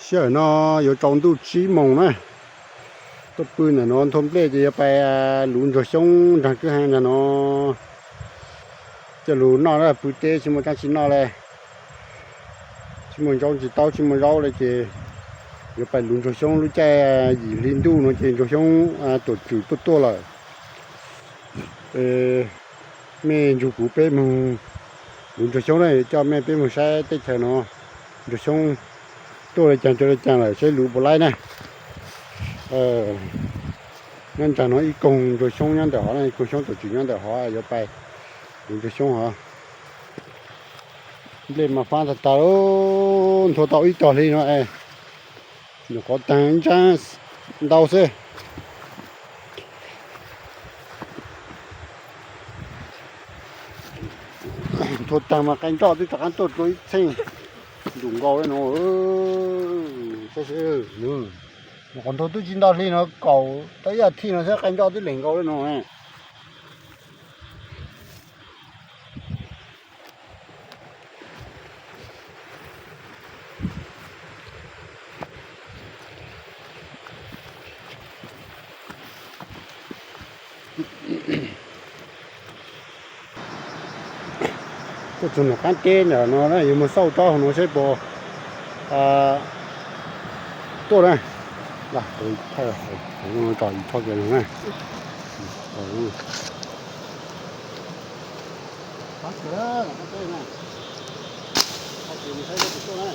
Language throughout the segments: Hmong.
Sij hawm no yuav tsaus ntuj tsib moos na. Tuaj pw ntawm no nthua nplej ces yuav pais luv ntsuag xyoob nraag kwj ha nraag no coj lug noj na. Pw teb tsis muaj tsaab tsi noj le, tsis muaj ntsaub tsis taub tsis muaj zaub le ces yuav pais luv ntsuag xyoob. Lub caij yim hli ntuj no ces ntsuag xyoob tuam tswm tuaj tuaj lawm. Mej nrug kuv peb moog luv ntsuag xyoob na, coj mej peb moog saib teb chaws no ntsuag xyoob tuaj le caag rua le caag lawm, saib luv puas laib na. Nyob nraag no ib koog ntsuag xyoob nyob ntawm hov, ib koog xyoob tuam tswm nyob ntawm hov, yuav pais luv ntsuag xyoob hov. Nplej mas faab tag tag, nthua tau ib tog hli no es nyuam qhuav taag ib ntsab ntau xwb. Nthua taag mas qe nroj twb rov qaab tuaj dlua ib txheej ntum nkaus le no. Nyuam qhuav nthua twb tsis ntau hli no, kaum tau ib as thiv no xwb qe nroj twb leeg nkaus le no. Tuaj txug nram qaab teb ntawm no na, yuav moog xauj tsob hauv no saib puas tuaj na. Tso tso na.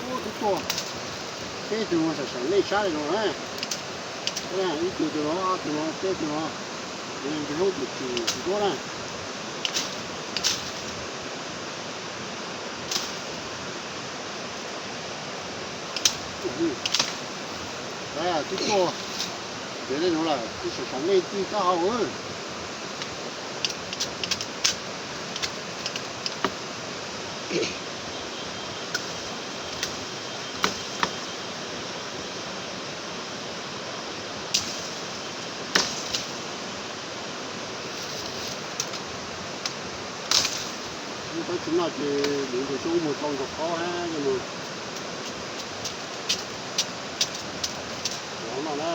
Ub, twb tuaj peb tug no saum saum nej sab li no na. Ib tug tug no, ob tug no, peb tug no, ntsuag xyoob tug tsis tsis tuab na. Twb tuaj ntev li no lawm, twb saum saum nej txij taub hau. Tab sis no ces lub ntsuag xyoob muag tau ntsuag qaub hab no na.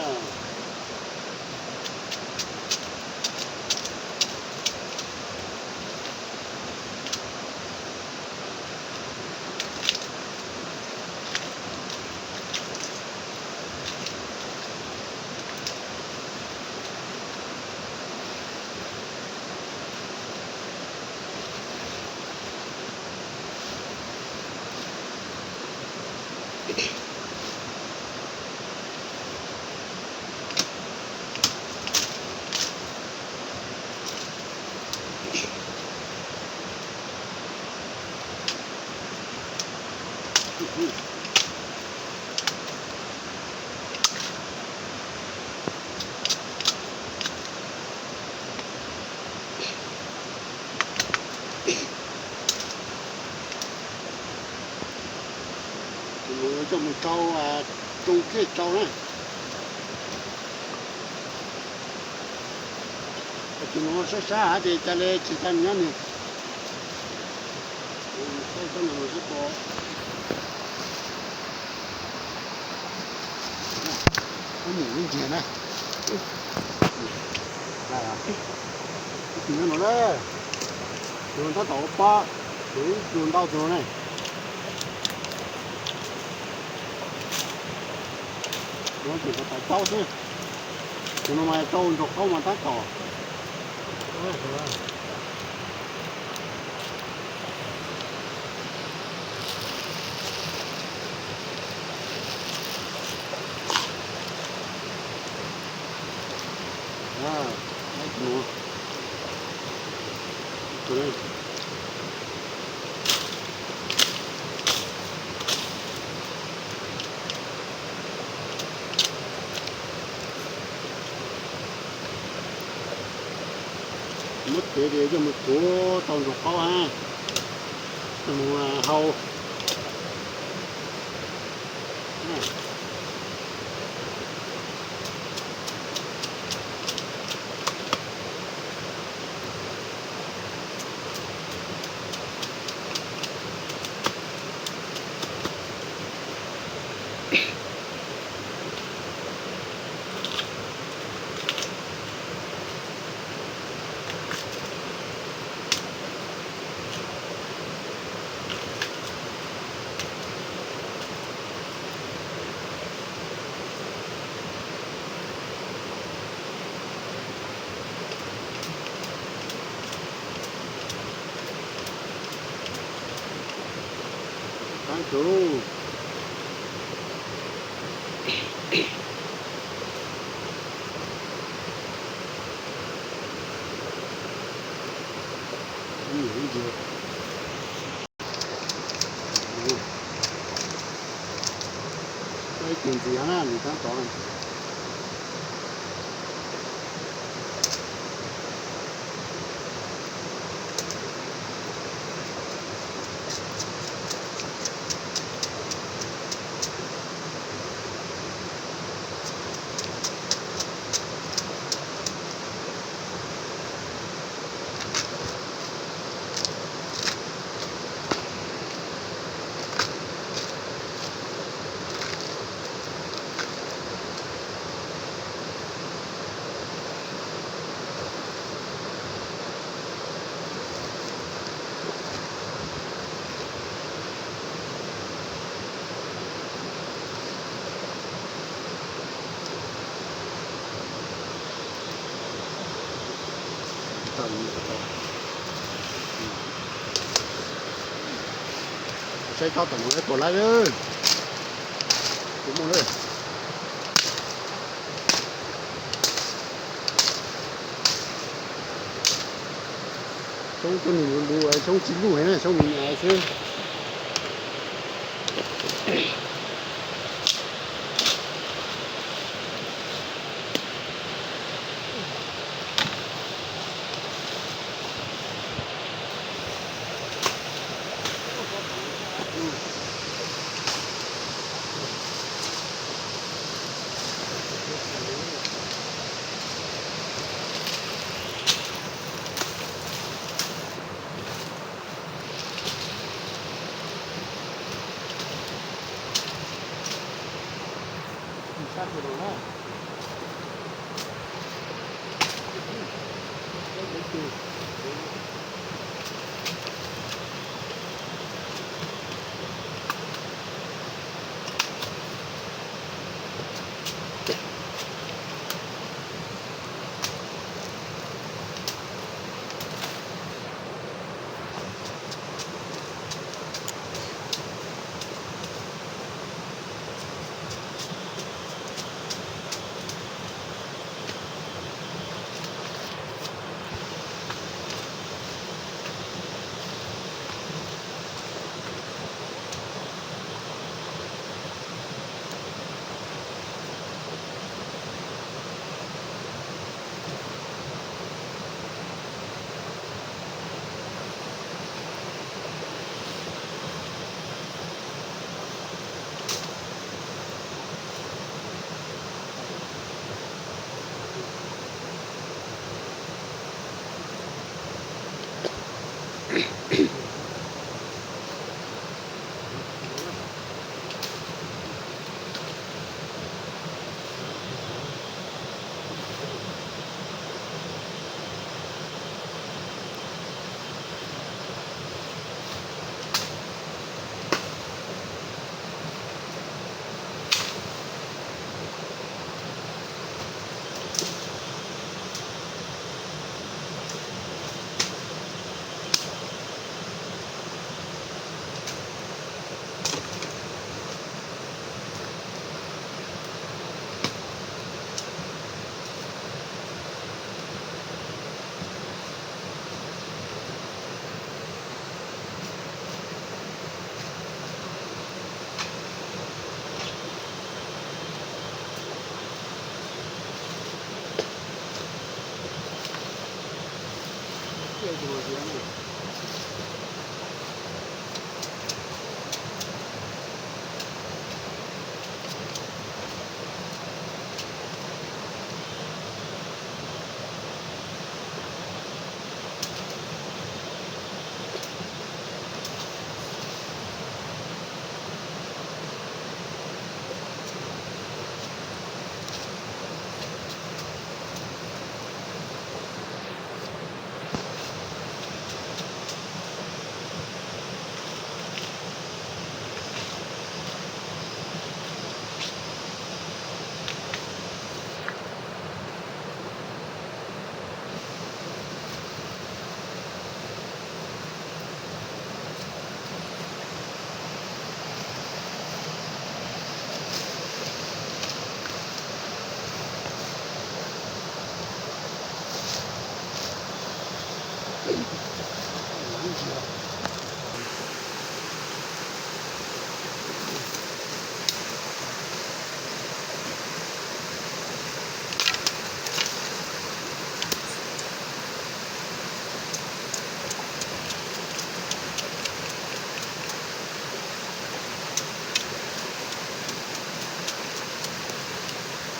Coj mus rau, rau kiag rau na. Tus no sab sab ces cas li tsis tas nyob nws. Mus ib ntsis na. Tus no na, tus no tab tom ua pob, tus ib tug ntau tus no ne. Tus no tseem tau tau xwb. Tus no mas rau ntsuag qaub mas tab tom. Muab tev ces coj mus kuv tau ntsuag qaub ha, coj mus hau. Ib tug ntxiv na, nws tab tom. Saib tsob tom no tuaj lawm. Kuv muaj lawm. Xyoob tuaj nws luv luv, xyoob tsis luj heev na, xyoob me me xwb.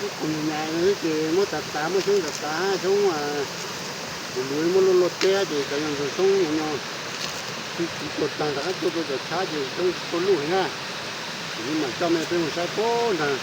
Ib qho nyuag nyais no xwb ces muab tav tav, muab xyoob tav tav, xyoob luv luv, muab luaj luaj teb ces cov nyuag ntsuag xyoob no, tus txiv tuag tag rov qab tuaj rau cov tshab ces xyoob tsis tau luj li na. Ces mam coj me peb mus saib puag nrad.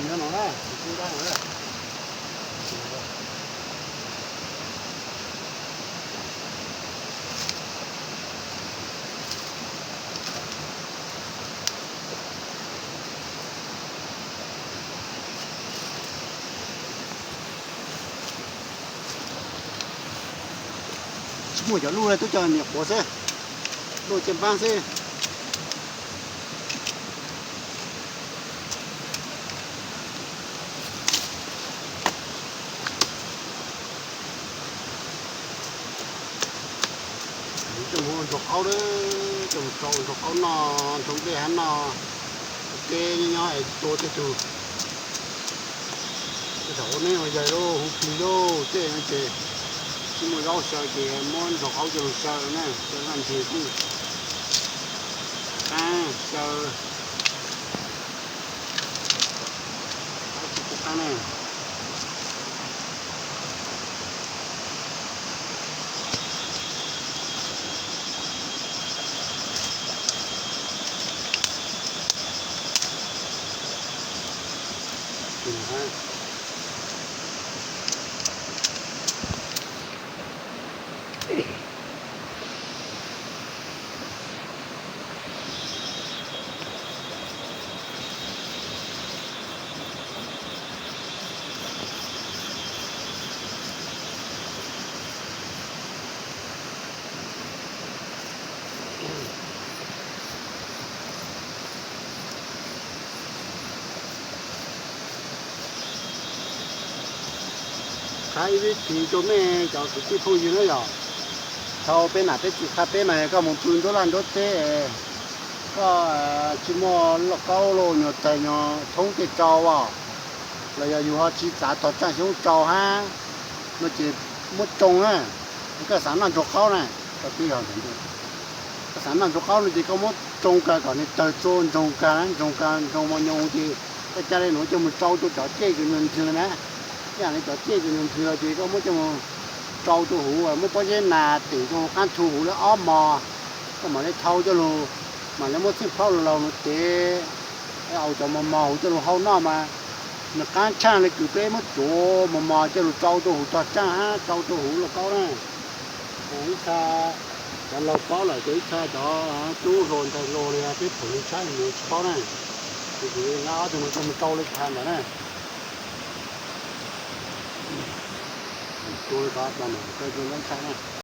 Nyob no na, tus tub dab no na. Tsis muaj cov luj li, twb cov niam quav xwb, luj caj npab xwb. Coj mus ua nraug qaub, coj mus rau ua nraug qaub noj, nraug dej hab noj. Ua teb nyob nyob es tua tej tug. Tej thaum ua neeb ua yaig lauj, hu plig lauj, tej no ces tsis muaj zaub xyaw ces muab nraug qaub coj mus xyaw na, coj noj ntseg kuj qab xyaw. Qaub tsis kuj qab na. Qha ib vib tis rau mej cov kwv tij phooj ywg na yom. Dhau peb nam peb txiv qha peb mas koj mus pw nruab laj nruab teb, koj tsis muaj lauj kaub lauj nyuag tais nyuag thoob tej rau os, los yog yus ho tsis txav tog tsaaj xyoob rau hab no ces muab tsoo na. Koj xav noj ntsuag qaub na, koj twb yog ntawd, koj xav noj ntsuag qaub no ces koj muab tsoo kag kom nws tawg tsua ntsoog kag, ntsoog kag ntsoog mos nyoos ces koj ca le nuav coj mus rau rau cov cej kws ntxhwg ntxhwg na. Ib yam li cov cej kws ntxhwg ntxhwg ces koj muab coj mus rau rau huv, muab pob zeb nas tem rau qaab thu huv li ob mos, koj mam le thau coj lug, mam le muab txheej plaub laug laug nuav tev, es au cov mos mos huv coj lug hau noj mas nws qaab tshaaj le kws peb muab tsuav mos mos coj lug rau rau huv tog tsaaj hab rau rau huv lauj kaub na. Ib txha cov laug paub lawm ces ib txha cov tub hluas ntxhais hluas li peb thaum lug tshab mus tsis paub na. Tus kwv nqa ob tug no coj mus rau li thav ntawd na. Tua li ko, tua ntawm ko tua lab ntshai na.